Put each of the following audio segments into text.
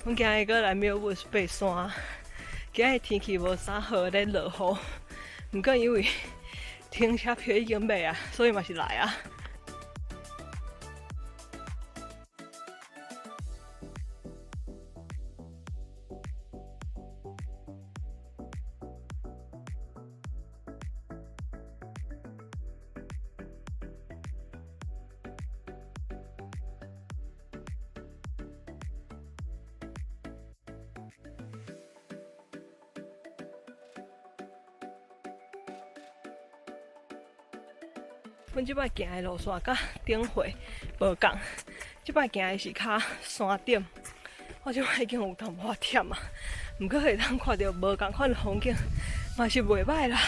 阮今日閣來廟宇爬山，今日天氣無啥好，咧落雨。毋過因為停車票已經買啊，所以嘛是來啊。阮這擺行的路線佮頂回無仝，這擺行的是較山頂。我這擺已經有淡薄仔忝啊，毋過會當看著無仝款的風景，嘛是袂䆀啦。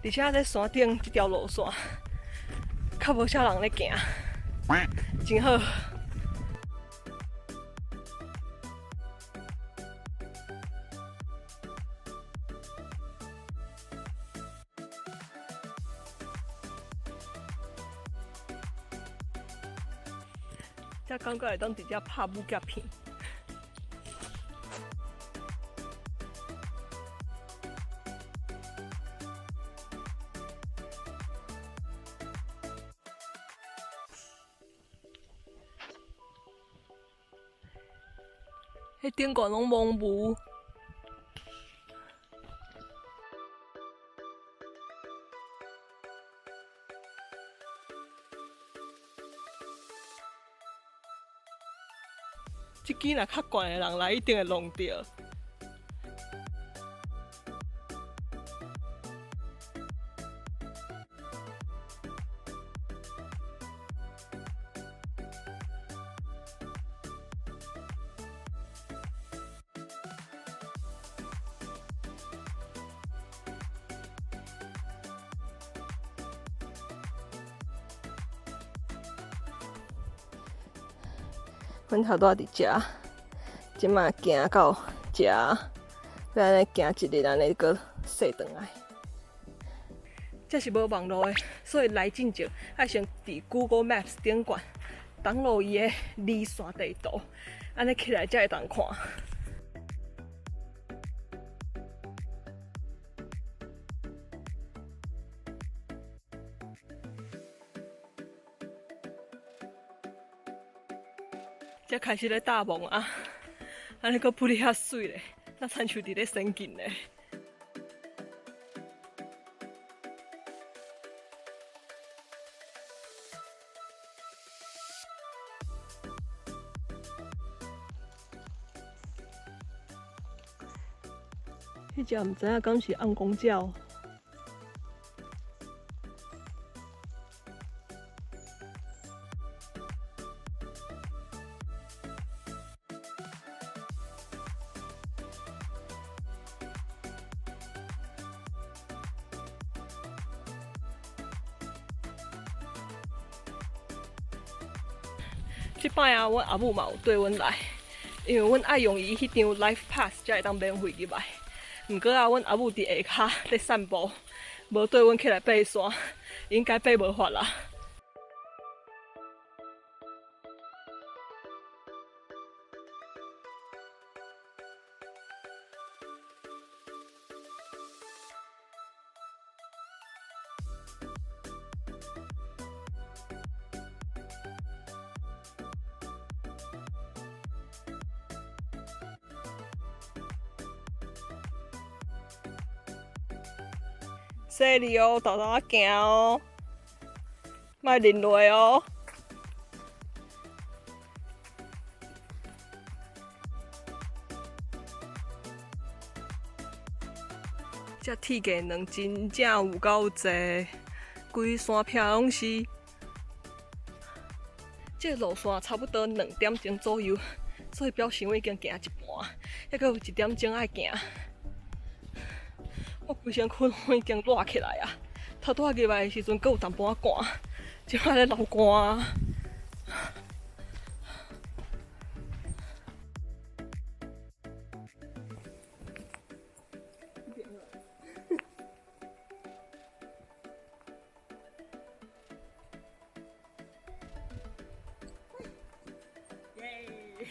而且這山頂這條路線，較無啥人咧行，真好。這感覺會當直接拍武俠片。彼頂懸攏蒙霧。這支若較懸的人來，一定會弄著。阮頭拄仔佇遮，這馬行到遮，欲按呢行一日，按呢閣踅轉來。這是無網路的，所以來進前愛先佇 Google Maps 頂懸 download 伊的離線地圖，按呢起來才會當看。才開始咧搭夢啊，按呢閣浮得遐媠咧，若親像佇咧仙境咧。彼隻毋知影敢是暗光鳥。這擺啊，阮阿母嘛有綴阮來，因為阮愛用伊彼張 Life Pass 才會當免費入來。毋過啊，阮阿母佇下跤咧散步，無綴阮起來爬山，應該爬無法啦。細膩哦，沓沓仔行哦，莫淋落哦。這鐵架卵真正有夠濟，規山壁攏是。這個路線差不多2點鐘左右，所以表示我已經行一半，猶閣有一點鐘愛行。我規身軀攏已經熱起來啊！頭拄仔入來的時陣，閣有淡薄仔寒，這擺咧流汗。耶！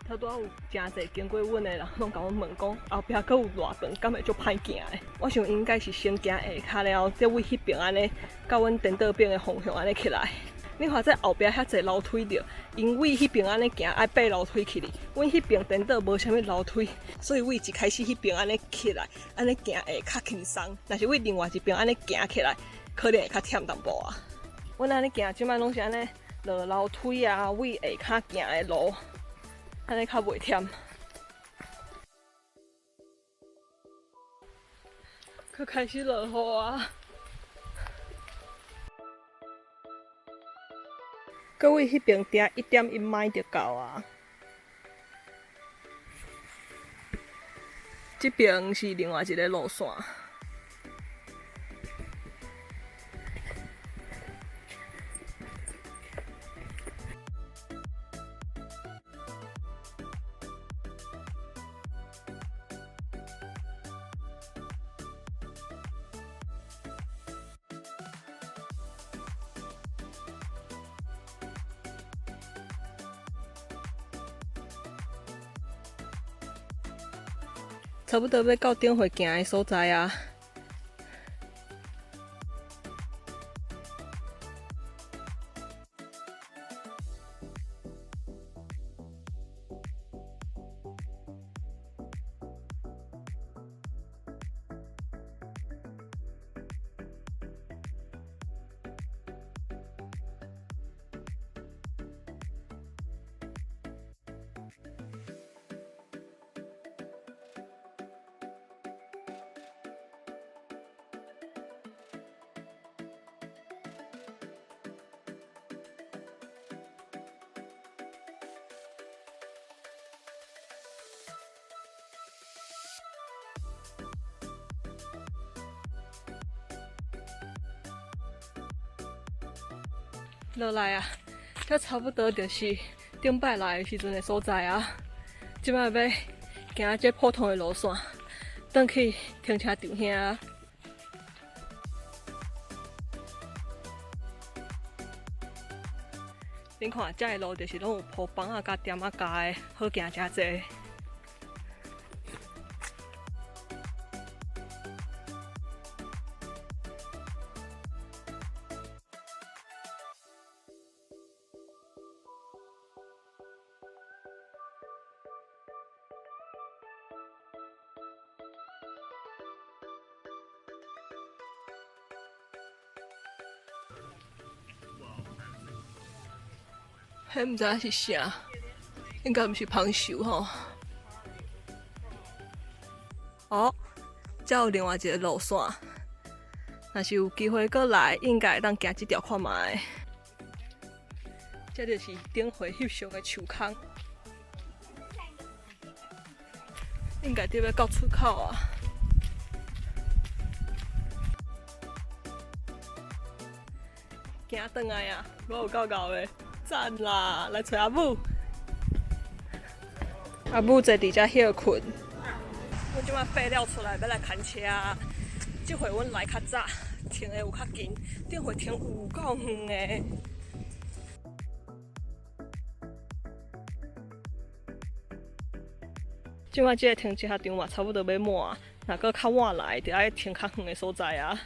頭拄仔有誠濟經過阮的人，攏共阮問講，後壁閣有偌長，敢會足歹行的？我想應該是先行下跤了後，才對彼邊按呢，到阮顛倒邊的方向按呢起來。你看這後壁遐濟樓梯著，𪜶對彼邊按呢行，愛爬樓梯去哩。阮彼邊顛倒無啥物樓梯，所以對一開始彼邊按呢起來，按呢行會較輕鬆。若是對另外一邊按呢行起來，可能會較忝淡薄仔。阮按呢行，這擺攏是按呢落樓梯啊，對下跤行的路，按呢較袂忝。閣開始落雨啊！閣對彼邊行1.1邁就到啊！這邊是另外一个路線。差不多欲到頂回行的所在啊！落來啊！這差不多就是頂擺來的時陣的所在啊。這擺欲行這普通的路線，轉去停車場遐。恁看，這个路就是攏有鋪枋仔佮點仔膠的，好行誠濟。彼毋知是啥，應該毋是芳樹吼。哦，這有另外一个路線，若是有機會閣來，應該會當行這條看覓。這就是頂回翕相的樹空，應該佇欲到出口啊。行轉來啊，我有夠𠢕的。讚啦！來揣阿母，阿母坐佇遮歇睏。阮這擺爬了出來，欲來牽車。這回阮來較早，停的有較近，頂回停有夠遠的。這擺這个停車場嘛，差不多欲滿，若閣較晚來，就愛停較遠的所在啊。